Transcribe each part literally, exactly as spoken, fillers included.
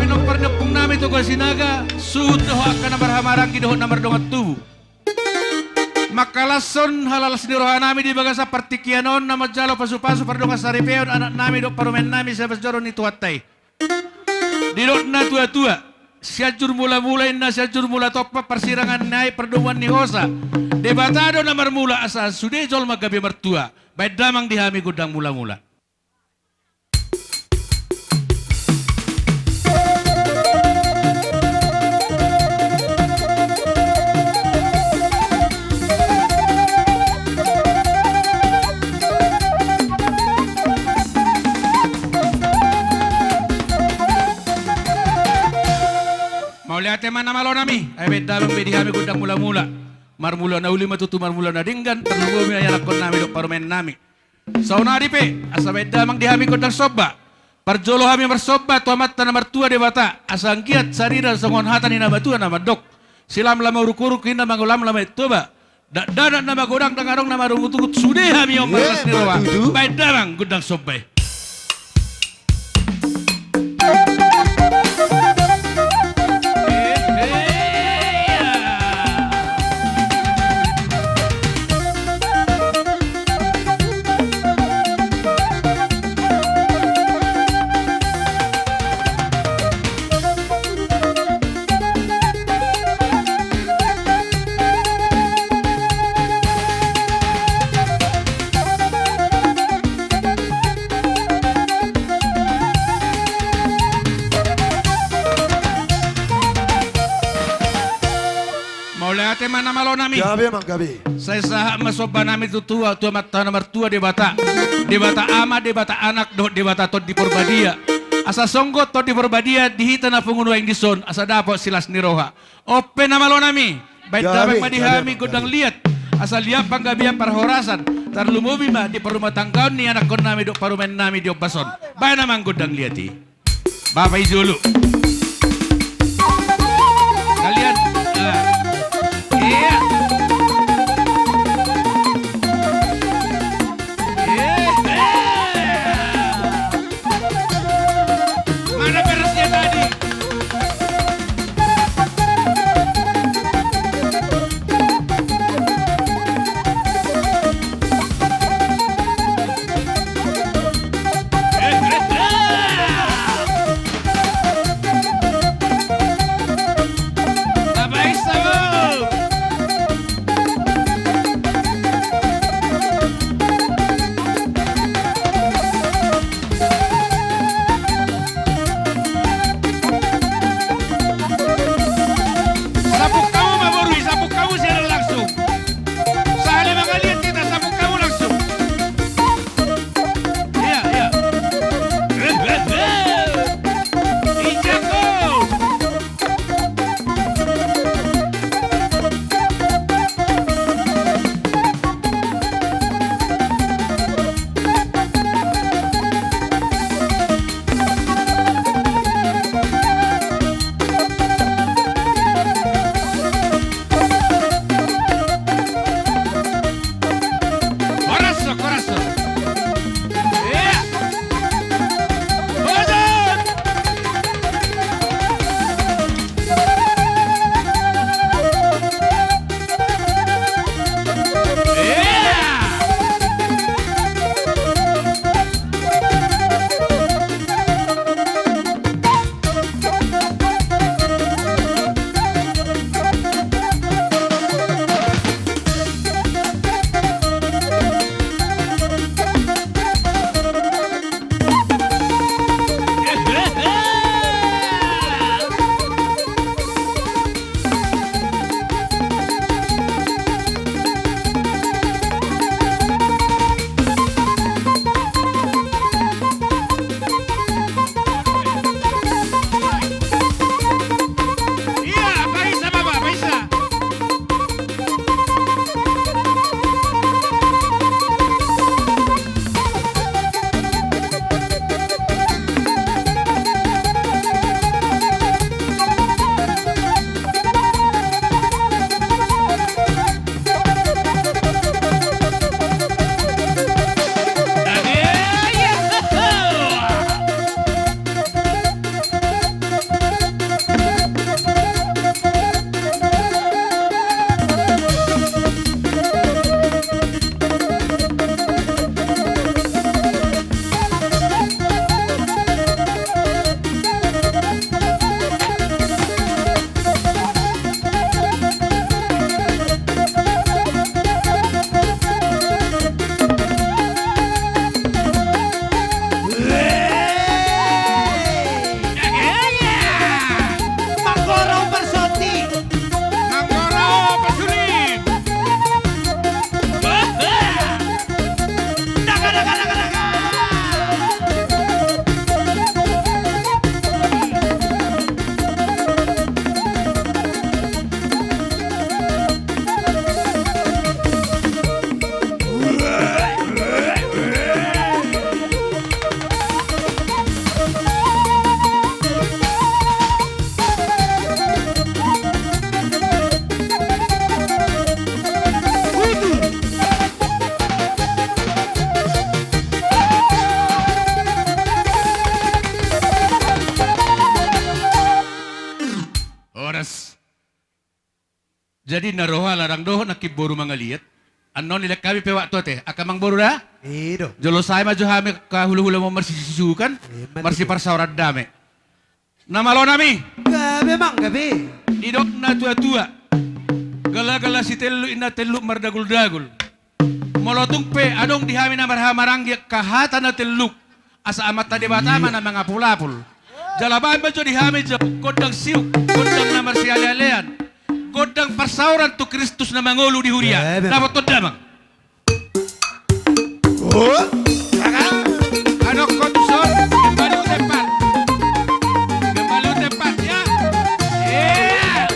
Pinompar ni ompung nami Toga Sinaga, suhut do ho angka na marhahamaranggi dohot na mardongan tubu. Mangkalashon halalas ni roha nami di bagasan partingkian on na manjalo pasupasu pardongansaripeon anak nami dohot parumaen nami sian joro ni Tuhanta i. Didok na tuatua, Sianjur Mulamula inna Sianjur Mulatompa, parsirangan ni aek pardomuan ni hosa. Debata do na marmula asa sude jolma gabe martua. Baen damang di hami gondang mulamula. Mauliate ma na malo nami, ai baen damang be di hami gondang mulamula. Marmula na uli ma tutu marmula na denggan, tarlumobi ma ianakhon nami dohot parumaen nami. Saonari pe, asa baen damang di hami gondang somba. Parjolo hami marsomba tu Amanta na martua Debata, asa anggiat sarira songon hata ni na matua na mandok. Silamlam ma uruk-uruk, inna ma golamlam ma i Toba. Dakdanak na magodang, ndang adong na marungut-ungut, sude hami on marlas ni roha. Baen damang gondang somba i. Mauliate ma na malo nami. Gabe ma gabe. Sai sahat ma somba nami tu tua, tu Amanta na martua Debata. Debata Ama, Debata Anak dohot Debata Tondi Porbadia. Asa songgop Tondi Porbadia di hita na pungu nuaeng dison, asa dapot silas ni roha. On pe na malo nami, baen damang ma di hami gondang liat, asa liat panggabean parhorasan, tarlumobi ma di parumatanggaon ni anakhon nami dohot parumaen nami di ombas on. Baen damang gondang liat i. Bapa i jolo. Kalian, ah, iya. Iya. Mana berasnya tadi? Di na roha ladang dohot nangkin boru mangaliat. Annon dilehon hami pe waktu ate. Angka amangboru da? I do. Jolo sae ma jo hami angka hulahula ma marsisusukan. I, ma tutu. Marsiparsaoran dame. Na malo nami. Gabe, amang, gabe. Didok natuatua. Galagala sitelluk inna telluk mardaguldagul. Molo tung pe adong di hami na marhahamaranggi angka hata na telluk, asa Amanta Debata ma na mangapulapul. Jala bahen ma jo di hami jo gondang siuk, gondang na marsialealean, gondang parsaoran tu Kristus na mangolu di huria. Gabe. Dapothon damang. Adong ho tuson, kembali tu tempat. Kembali tu tempat, ya. Iya.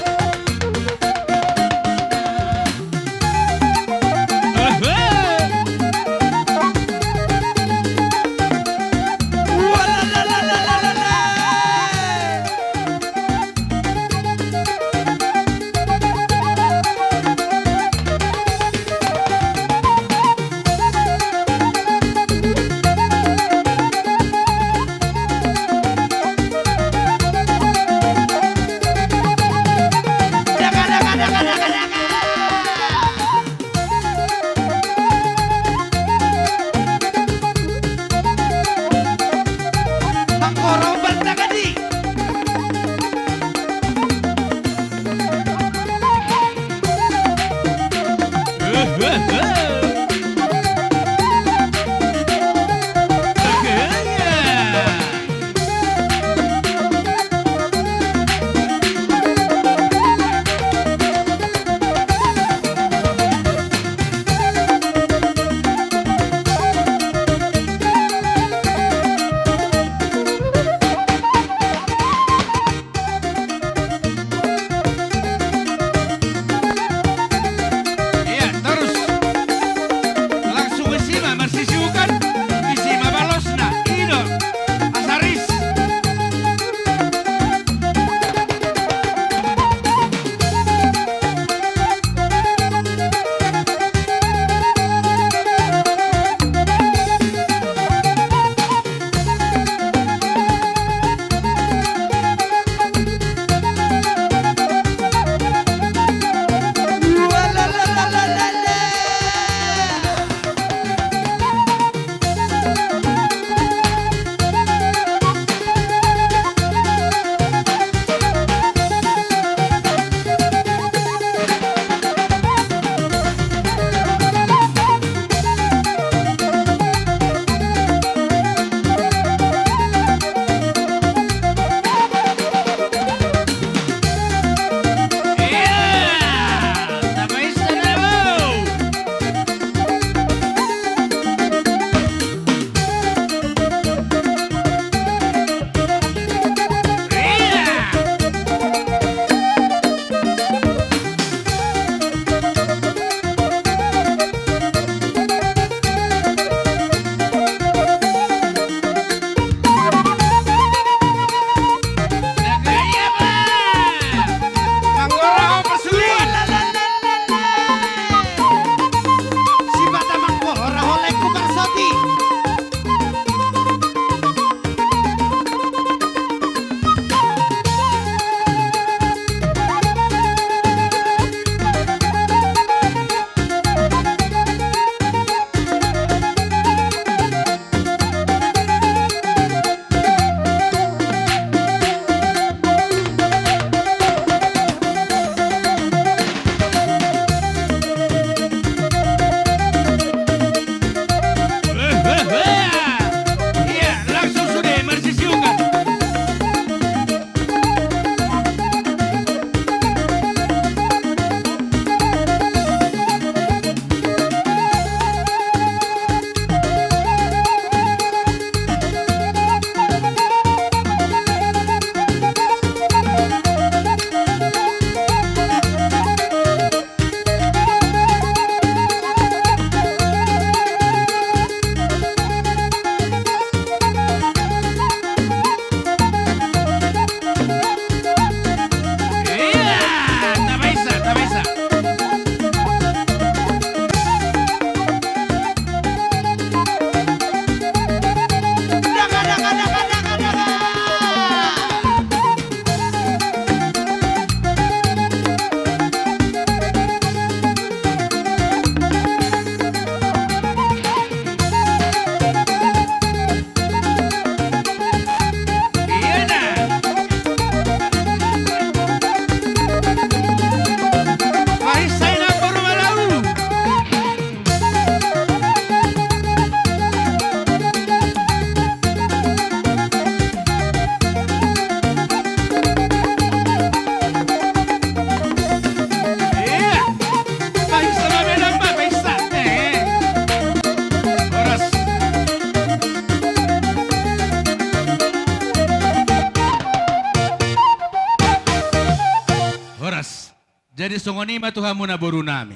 Jadi songon i ma tu hamu na boru nami.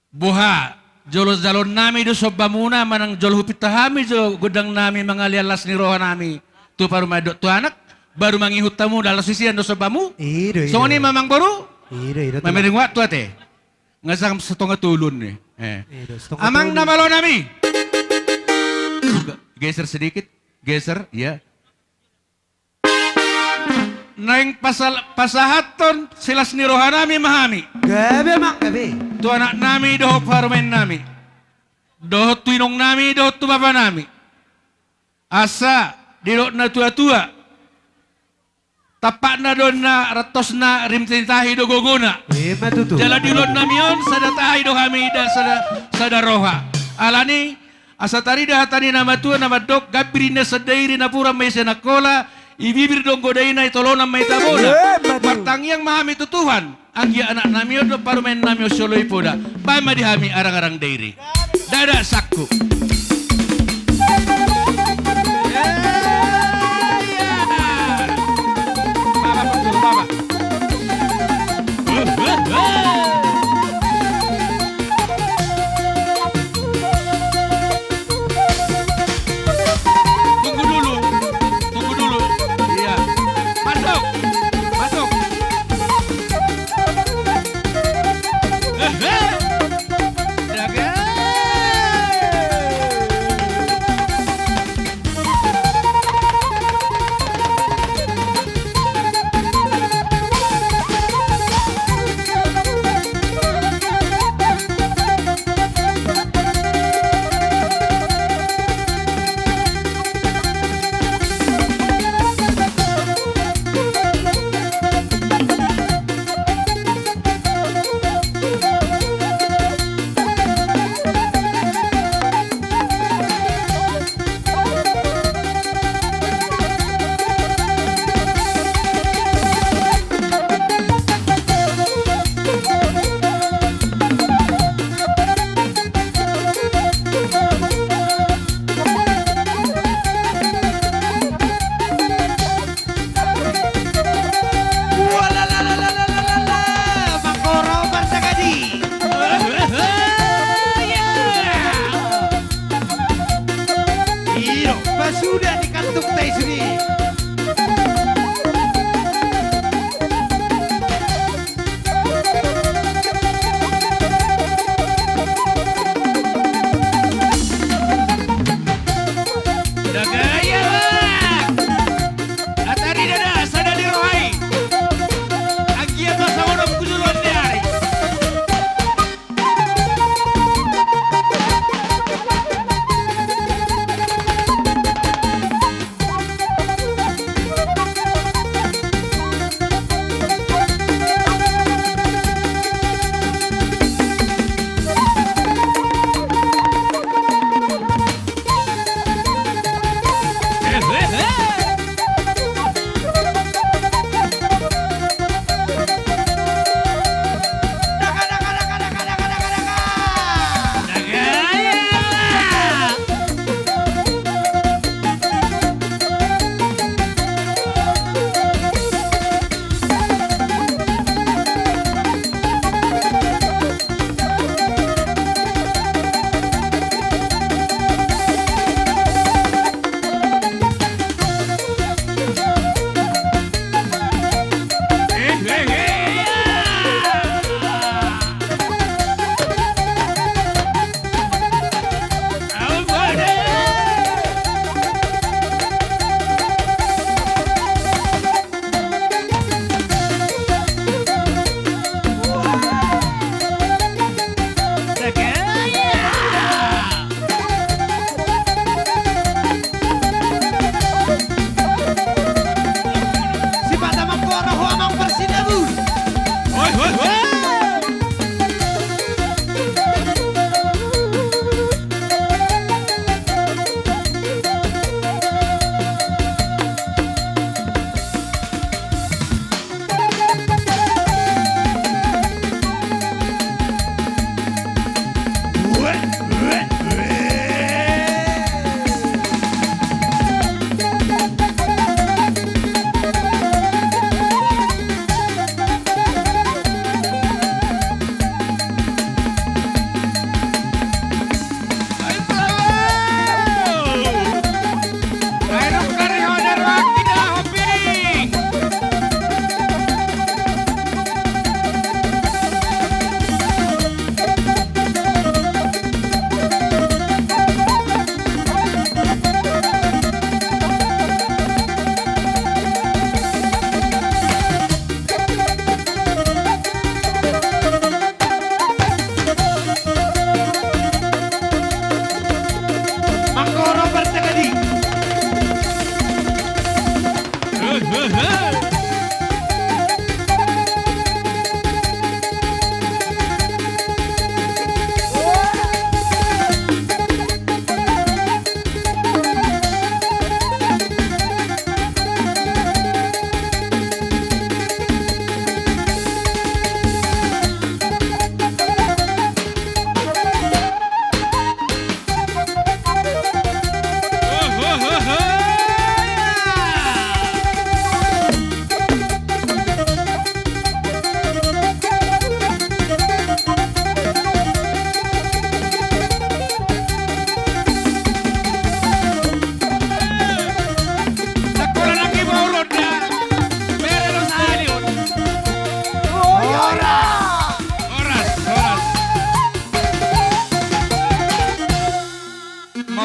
Boha, jolo jaloon nami do sombamuna manang jolo hupinta hami jo gondang nami mangalean las ni roha nami tu parumaen dohot tu anak, baru mangihut hamu na las isian do sombamu. I do, i do. Songon i ma amang boru. I do, i do. Mamereng waktu ate. Nga jam satonga tolu on ni. Eh. I do, satonga tolu. Amang na malo nami. Geser sedikit, geser, ya. Naeng pasal-, pasahathon silas ni roha nami ma hami. Gabe amang, gabe. Tu anak nami dohot parumaen nami. Dohot tu inong nami, dohot tu bapa nami. Asa didok na tua-tua. Tampakna do na rantosna, rim ni tahi do gogona. Ima tutu. Jala di ulaon nami on sada tahi do hami da sada, sada roha. Alani asa tarida hata ni na matua na mandok, gambir i na sandiri na pura ma i sian Angkola, i bibir do anggo daina, i tolonan ma i tabona. Ima tutu. Martangiang ma hami tu Tuhan. Anggiat anak nami on dohot parumaen nami on sioloi poda. Baen ma di hami arang-arang dairi. Dada sangku. Tunggu dulu. Tunggu dulu. Iya. Masuk. Masuk. Hehe. Dagang. Iyo, pasuda di kantung taisri. Dagaya, Bang! Atari dada, sada di rohai. Anggiat ma sabonom kujuluan di ari.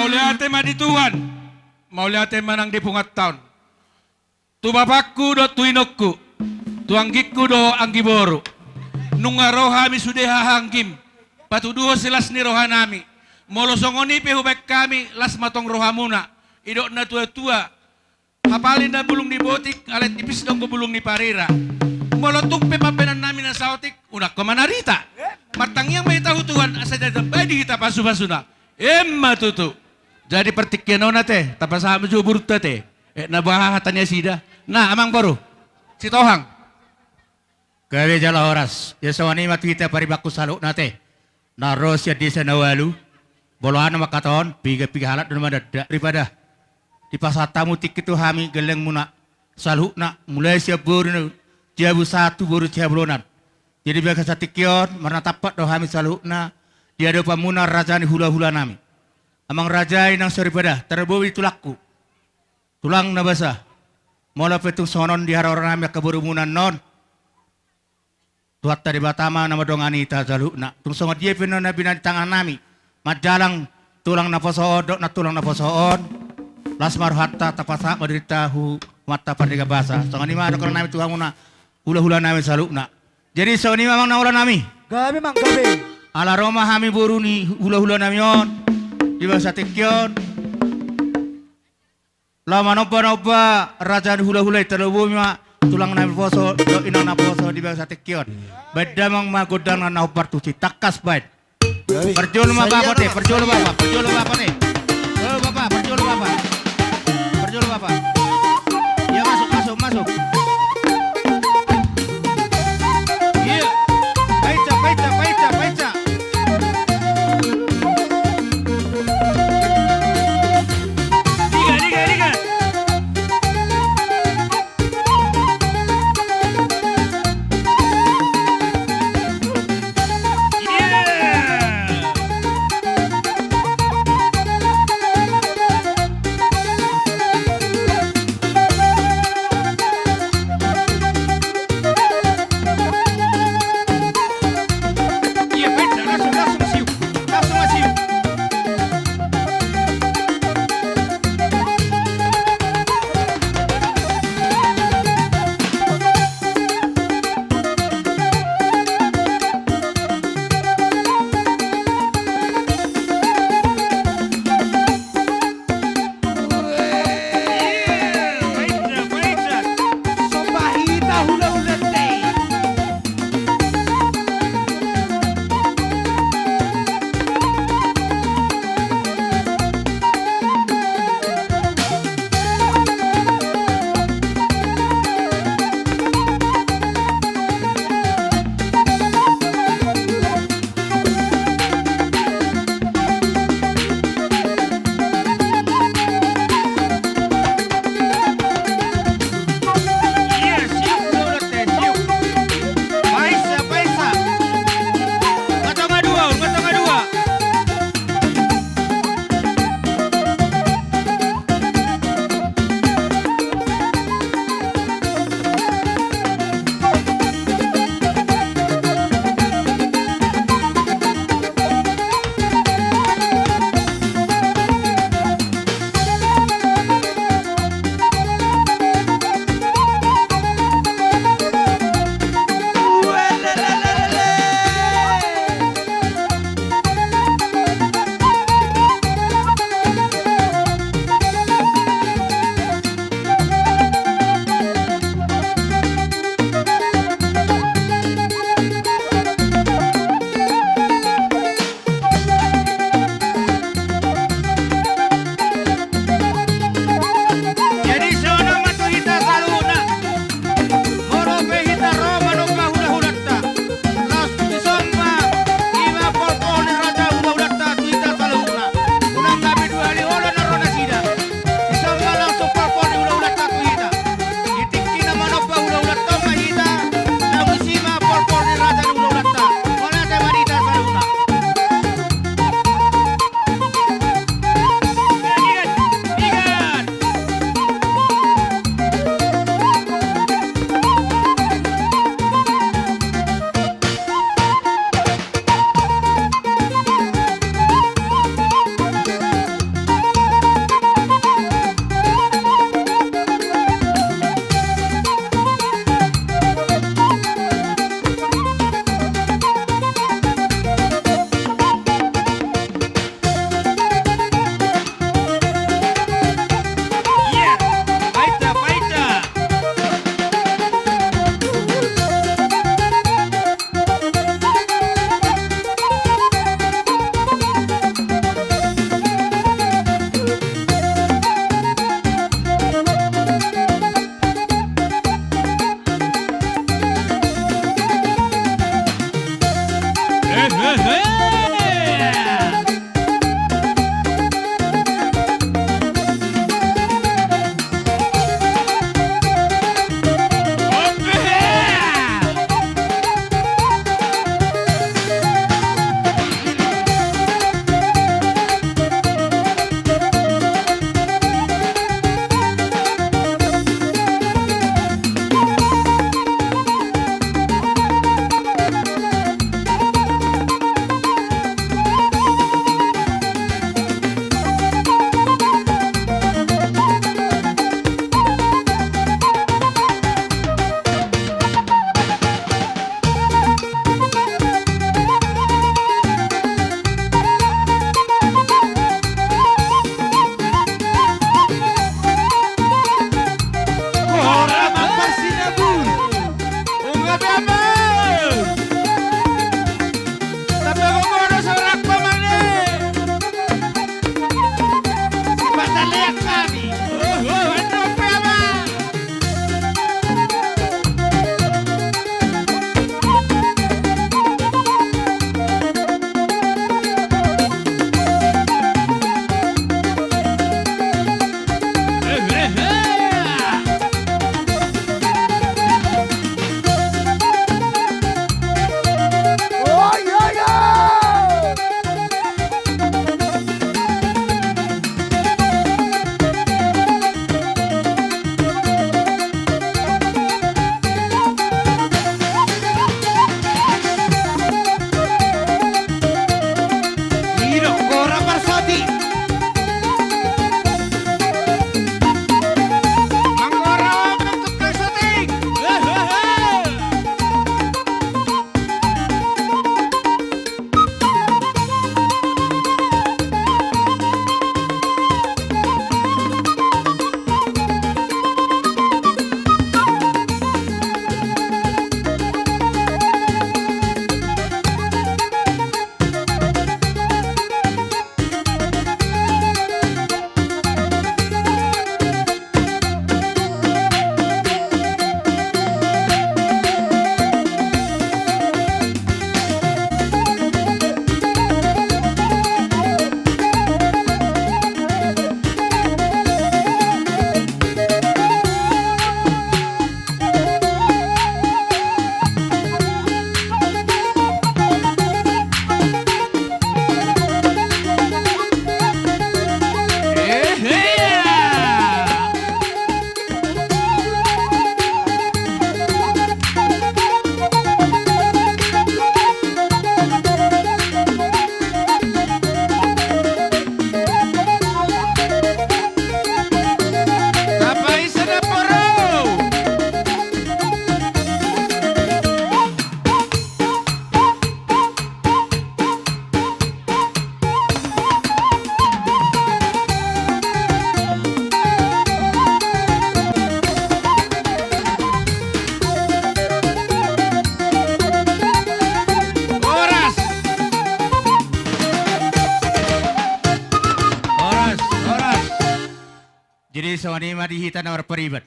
Mauliate ma di Tuhan. Mauliate ma nang di punguanta on. Tu bapakku dohot tu inongku, tu anggingku dohot anggi boru. Nunga ro hami sude haha anggim, patuduhon silas ni rohanami. Molo songon i pe hubaen hami, las ma tong rohamuna. Didok na tuatua, hapali na bulung ni botik, alai tipis do anggo bulung ni parira. Molo tung pe pambahenannami na saotik, unang ho manarita. Martangiang ma hita tu Tuhan, asa jadi tambai di hita pasupasuna. Emma tutu. Jadi partingkian on ate, tapasahat ma jo borunta ate. Eh, na boha hata ni nasida. Na, amang boru. Sitohang. Gabe jala horas. Ia songon i ma tu hita paribanku saluhutna ate. Na ro sian desa na ualu. Molo aha na mangkatahon, piga-piga halak do na mandanda. Daripada dipasahat hamu tingki tu hami gellengmuna saluhutna, mulai sian boru na jabu sahat tu boru sihabulonan. Jadi di bagasan tingki on, marnatampak do hami saluhutna di adopanmuna raja ni hulahulanami. Amang raja i nang soripada, tarlumobi di tulangku. Tulang na basa. Molo pe tung songon on di haroroanami angka borumuna annon, Tuhanta Debata ma na mandongani hita saluhutna. Tung songon dia pe annon na binahen tangannami manjalang tulang naposo on dohot nantulang naposo on, las ma rohanta, tapasahat ma dirinta tu Amanta Pardenggan Basa. Songon i ma dohononnami tu hamuna hulahulanami saluhutna. Jadi songon i ma amang na ulaonnami. Gabe, amang, gabe. Ala ro ma hami boru ni hulahulanami on di bagasan tingki on, laho manombanomba raja ni hulahula i, tarlumobi ma tulang naposo dohot inang naposo di bagasan tingki on. Baen damang ma gondang na hombar tusi, tangkas baen. Parjolo ma bapak ate, parjolo bapak, parjolo bapak ate. Halo bapak, parjolo bapak. Parjolo bapak. Iya, masuk, masuk, masuk. Iya. Paica, paica, paica, paica. Diga, diga, diga. Horas. Horas, horas. Jadi songon i ma di hita na marpariban.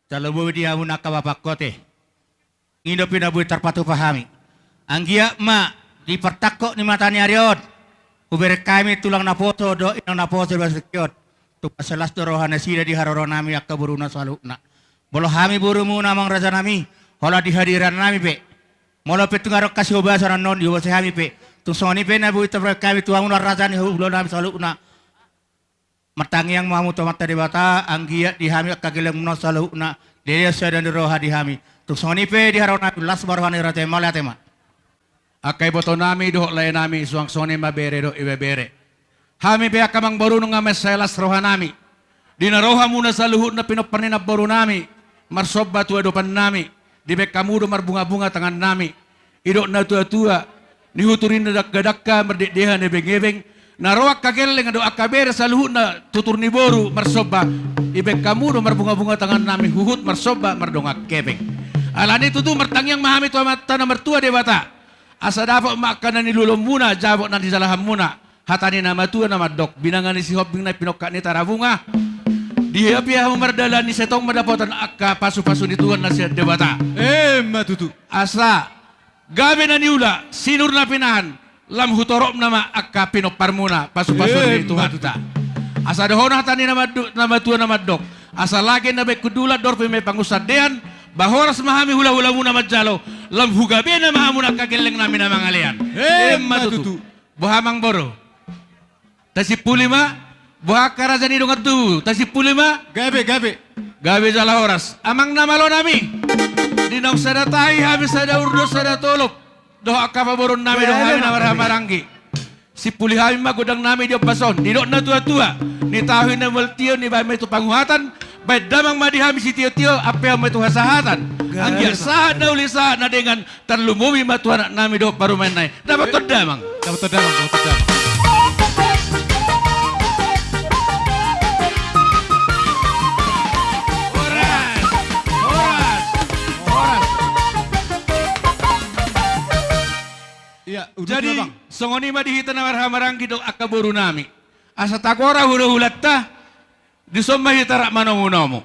Jalo boi di hamu na angka bapangkon. I do pe na boi tarpatupa hami. Anggiat ma di partangkok ni mata ni ari on, hubereng hami tulang naposo dohot inang naposo di bagasan tingki on, tung mansai las do roha nasida di haroro nami angka boruna saluhutna. Molo hami borumuna amang raja nami, holan di hadiran nami pe, molo pe tung adong hasihobasan annon, dihobasi hami pe. Tung songon i pe na boi tarparekke hami tu hamu na raja ni hulahula nami saluhutna. Martangiang ma hamu tu Amanta Debata, anggiat di hami angka gellengmuna saluhutna dilehon sada ni roha di hami. Tung songon i pe di haroro nami, las ma roha ni raja i. Mauliate ma. Angka iboto nami dohot lae nami, suang songon i ma bere dohot ibebere. Hami pe angka amangboru nunga mansai las roha nami di na ro hamuna saluhutna pinompar ni namboru nami, marsomba tu adopan nami. Dibaen hamu do marbungabunga tangan nami. Didok na tuatua, nihutur ni dangkadangka, mardekdehan ebeng-ebeng. Na ro angka gelleng dohot angka bere saluhutna, tutur ni boru marsomba, dibaen hamu do marbungabunga tangan nami, huhut marsomba mardongan hepeng. Alani tutu martangiang ma hami tu Amanta na martua Debata, asa dapot ma angka na niluluanmuna, dapot na nijalahanmuna. Hata ni na matua na mandok, binanga ni Sihombing na pinongkak ni Tarabunga. Di dia pe hamu mardalani, sai tong ma dapotan angka pasupasu ni Tuhan na sian Debata. Emma tutu. Asa gabe na niula, sinur na pinahan, lam hutorop nama angka pinomparmuna pasupasu ni Tuhanta. Emma tutu. Asa dohonon hata ni na madu-, na matua na mandok, asa lage na baen hundul, andor pe ma i pangunsandean, ba horas ma hami hulahulamuna manjalo, lam hugabena ma hamuna angka gelleng nami na mangalean. Emma tutu. Boha amangboru? Tasimpuli ma. Boha angka raja ni dongan tubu? Tasimpuli ma. Gabe, gabe. Gabe jala horas. Amang na malo nami, di naung sada tahi hami, sada urdos, sada tolop, dohot angka paboruon nami dohot hami na marhahamaranggi, simpuli hami ma gondang nami di ombas on. Didok na tuatua, nitahi na mual tio, nibaen ma i tu panguhatan, baen damang ma di hami sitiotio, ampehon ma i tu hasahatan. Gabe. Anggiat sahat na uli sahat na denggan, tarlumobi ma tu anak nami dohot parumaenna i. Dapothon damang. Dapothon damang, dapothon damang. Horas, horas, horas. Iya, udah. Jadi, Bang, songon i ma di hita na marhahamaranggi dohot angka boru nami. Asa tagora hulahulanta, Dison ma hita rap manomunomu.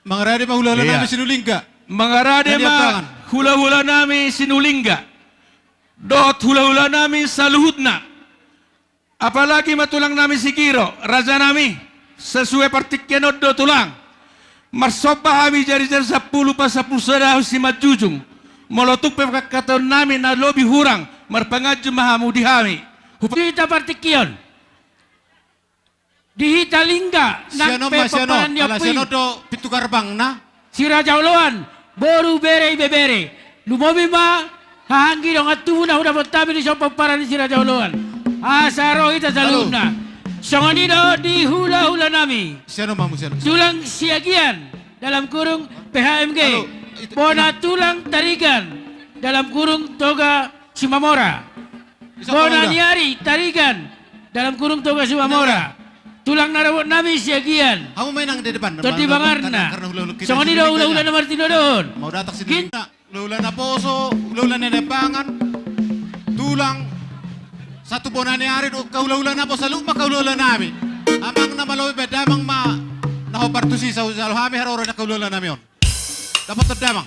Mangarade ma hulahula nami Sinulingga. Mangarade ma hulahula nami Sinulingga dohot hulahula nami saluhutna. Apalagi ma tulang nami Sigiro, raja nami, sasue partingkian on do tulang. Marsomba hami jarijari sampulu pasampulu sada simanjujung. Molo tung pe pangkataion nami na lobi hurang, marpanganju ma hamu di hami. Hupa- Di hita partingkian. Di hita Lingga, nang pe pomparan ni ompu i. Sian on do pintu garbangna. Si Raja Oloan, boru, bere, ibebere. Lumobi ma haha anggi dongan tubu na hudapot hami di son pomparan ni si Raja Oloan. Asa ro hita saluhutna. Songon i do di hulahula nami. Sian on ma hamu, sian on. Tulang Siagian, dalam kurung P H M G. Bona tulang Tarigan, dalam kurung Toga Simamora. Bona ni ari Tarigan, dalam kurung Toga Simamora. Tulang na rabot nami Siagian. Hamu ma i nang di depan. Tondi Bangarna. Songon i do hulahula na martinodohon. Hulahula na poso, hulahula na dapangan. Tulang satu bona ni ari do, angka hulahula na poso, saluhut ma angka hulahula nami. Amang na malo be damang ma na hombar tusi, saut jalo hami haroro ni angka hulahula nami on. Dapothon damang.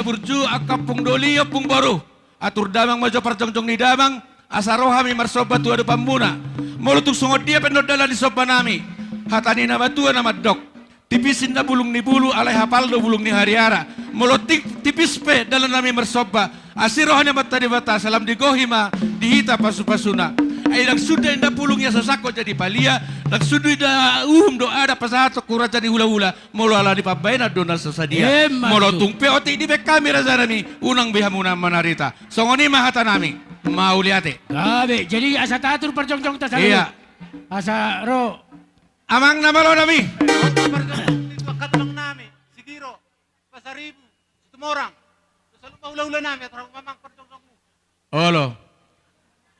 burju, angka ompung doli, ompung boru. Atur damang ma jo parjongjong ni damang, asa ro hami marsomba tu adopanmuna. Molo tung songon dia pe annon dalan ni sombanami, hata ni na matua na mandok: Tipis inna bulung ni bulu, alai hapal do bulung ni hariara. Molo ti-, tipis pe dalannami marsomba, asi roha ni Amanta Debata, sai lam digohi ma di hita pasupasuna. Ai ndang suda inna bulung ia so sangkot jadi palia, ndang suda inna uhum dohot adat pasahathon tu raja ni hulahula, molo ala ni pambahenan do na so sadia. Emma tutu. Molo tung pe otik dibaen hami rajanami, unang be hamu na manarita. Songon i ma hatanami. Mauliate. Gabe, jadi asa taatur parjongjongta saluhut. Iya. Asa ro. Amang na malo nami. Parjongjong ni angka tulang nami, Sigiro, Pasaribu, Situmorang. Saluhut ma hulahulanami, atur hamu ma amang parjongjongmu. Olo.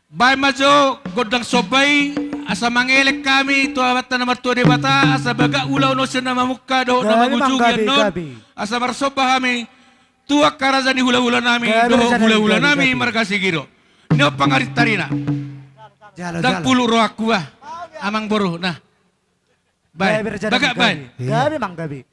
Baen ma jo gondang somba i, asa mangelek hami tu Amanta na martua Debata, asa bagak ulaon on sian na mamungka dohot na mangujungi annon, asa marsomba hami tu angka raja ni hulahulanami dohot hulahulanami marga Sigiro. Ni on pangarintarina. Ndang pulut rohangku bah, amang boru, nah. Baen, bagak baen. Gabe, amang, gabe.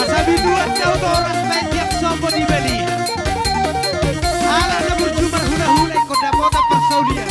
Asa biduan daotoras baen tiap somba di balian. Ala na burju marhulahula ingkon dapotan parsaulian.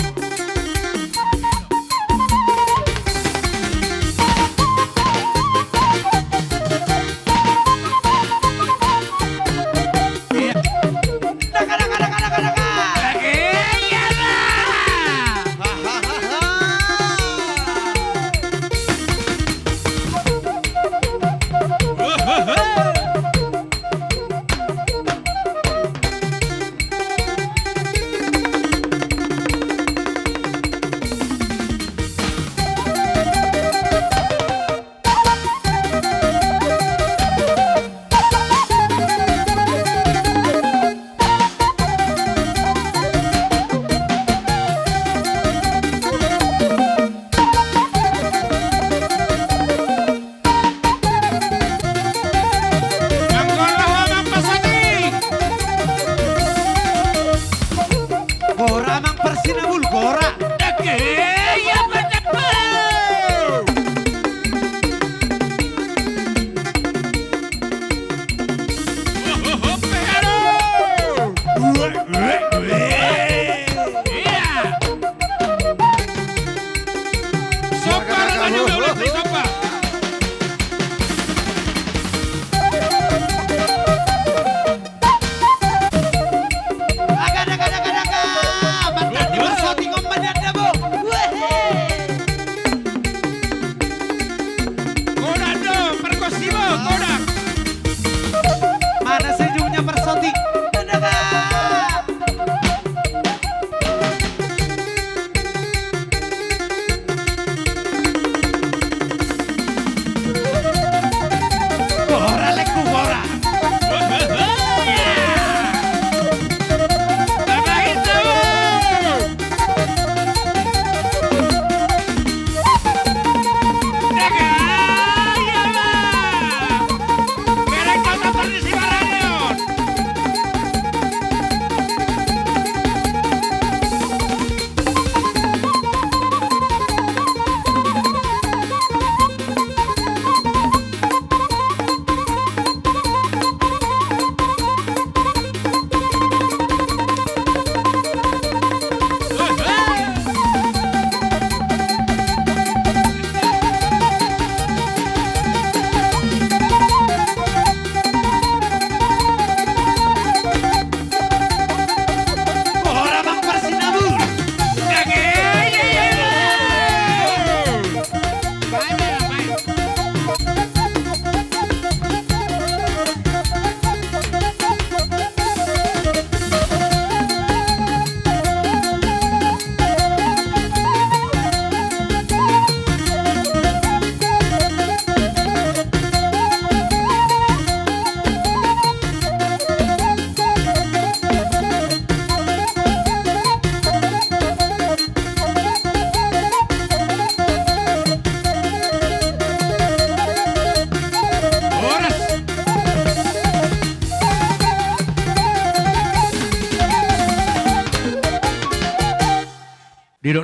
Gora amang parsinabul, gora. Dake, ia pacapau. Aga, aga, aga, aga, aga. Mantap, di marsotik on ma di anda, bo. Wehe. Godang do, margosi, bo, godang. Mana senyumnya marsotik? Aga.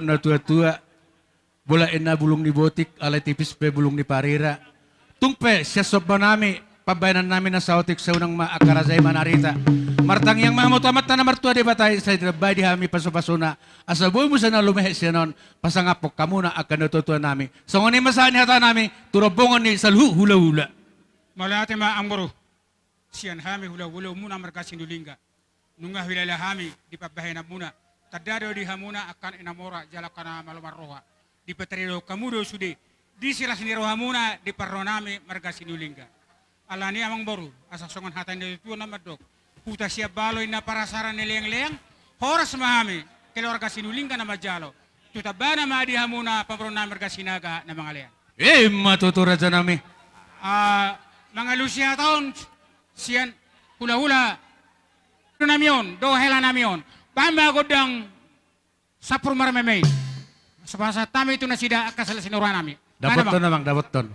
Natuatua, bola inna bulung ni botik, alai tipis pe bulung ni parira. Tung pe sian somba nami, pambahenan nami na saotik, sai unang ma angka raja i manarita. Martangiang ma hamu tu Amanta na martua Debata i, sai ditambai di hami pasupasuna, asa boi muse na lumehe sian on, pasangaphon hamuna angka natuatua nami. Songon i ma sahat ni hata nami tu rombongan ni saluhut hulahula. Mauliate ma amangboru. Sian hami hulahulaonmuna marga Sinulinga. Nunga huilala hami di pambahenanmuna. Tanda do di hamuna angka anak na mora jala angka na malo marroha. Dipataridahon hamu do sude. Disi las ni rohamuna di parro nami marga Sinulinga. Alani i amangboru, asa songon hata ni natuatua na mandok, huta sian balo inna parasaran ni leangleang. Horas ma hami keluarga Sinulinga na manjalo. Tu tambana ma di hamuna pamoruon nami marga Sinaga na mangalean. Ima tutu raja nami. Ah, mangalusi hata on sian hulahula nami on dohot hela nami on. Bahen ma gondang sampur marmeme i. Pasahat hami tu nasida angka las ni roha nami. Dapothon amang, dapothon.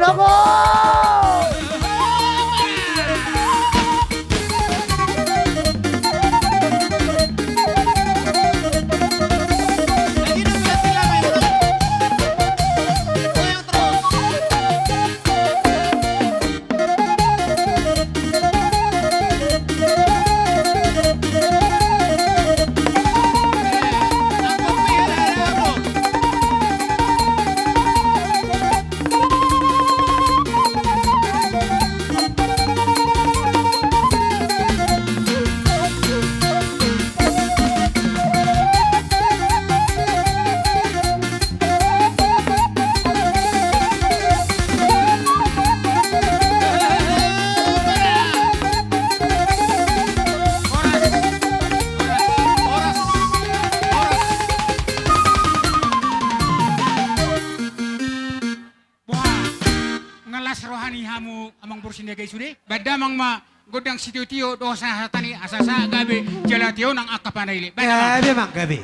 Ago! Boha, nga las roha ni hamu amang boru Sinaga i sude? Baen damang ma gondang sitiotio dohot sahatsahat ni asa sahat gabe jala tio nang angka panaili. Baen damang. Gabe, amang, gabe.